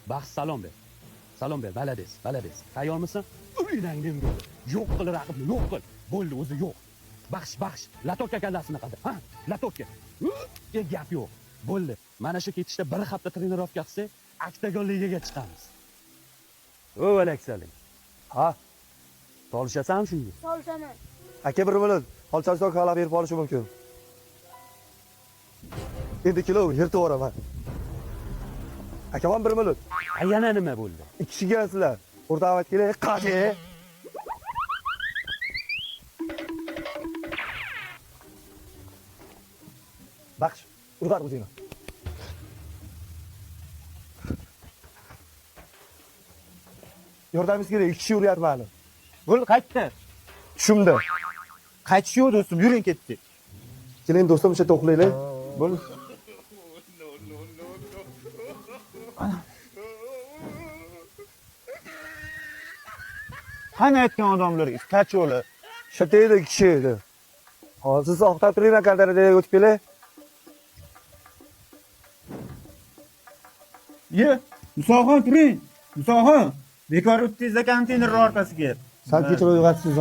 Baxt, salom ber. Salom ber, молодец, молодец. Tayyormisan? Uynangni yo'q qil raqibni, yo'q qil. Bo'ldi, o'zi yo'q. Baxsh, baxsh, лоток ka kallasini qildi. Ha, лоток ka. E, gap yo'q. Bo'ldi. Mana shu ketishda bir hafta тренировка qilsak, oktagon ligaga chiqamiz. O, Aleksalik. Ha, Tolishasanmi shunga? Solishaman. Aka, bir minut. Holchastok xalab berib olishi mumkin. Endi kilo yirtib yuboraman. Akamon, bir minut. A, yana nima bo'ldi? Ikki kishi kelsizlar. O'rta keling, qachi. Baxsh, urg'at o'zingni. Yordamingiz kerak, ikki kishi uryapti mani. Bo'ldi, qaytdi. Tushimda. Qaytish yo'q, do'stim, yuring, ketdik. Keling, do'stim, o'sha yerda uxlaylik. Bo'ldi. Qani aytgan odamlar, kacho'li. Shu yerda edi, ikki kishi edi. Hozir siz oqtab turing, man konteynerga o'tib kelay. Ye, Musoxon, turing. Musoxon, bekor o'tdingiz konteyner orqasiga. San kechirib uyg'otsiz.